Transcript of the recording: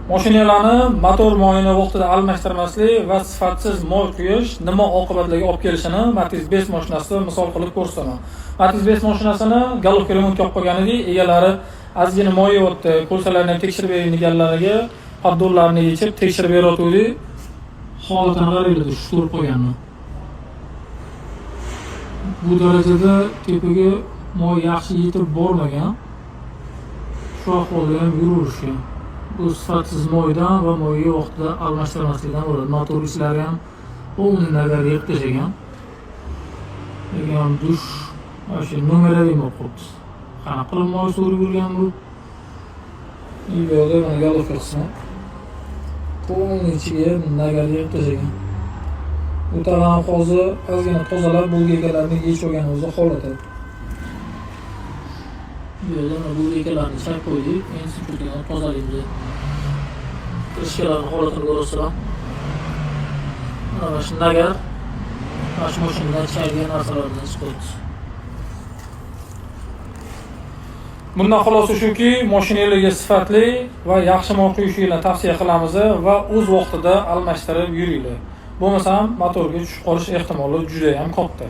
Mashinalarni motor moyini vaqtida almashtirmaslik va sifatsiz moy quyish nima oqibatlarga olib kelishini Matiz 5 mashinasida misol qilib ko'rsataman. Matiz 5 mashinasini головка remontga olib qo'ygan edik. Egalari ozgina moy yeyapti, колёса larni ham tekshirib bering deganlariga поддон larni yechib tekshirib beryotgandik. Holatini qaranglar, shu ko'rib qo'yganni. Bu darajada tepaga moy yaxshi yetib bormagan. Shu ahvolda ham yuraverishgan. Bu sifatsiz moydan va moyga vaqtida almashtirmaslikdan bo'ladi. Motor ichlari ham полный nagар yig'ib tashlagan. Lekin душ вообще номер один bo'lib qolibdi. Qanaqa qilib moy so'rib yurgan bu? И bu yoqda mana головка qismi. Полный ichiga nagар yig'ib tashlagan. Bu tarafni hozir ozgina tozalab, булгайка larni yechib olganimizda holati. Bu yerda mana булгайка larni chap qo'ydik. Endi simchotkadan tozalaymiz. Крышка larni holatini ko'rasizlar. Mana shu nagар mana shu mashinadan chiqadigan narsalardan chiqyapti. Bundan xulosa shuki, mashinalarga sifatli va yaxshi moy quyishinglarni tavsiya qilamiz va o'z vaqtida almashtirib yuringlar. Bo'lmasam motorga tushib qolish ehtimoli juda ham katta.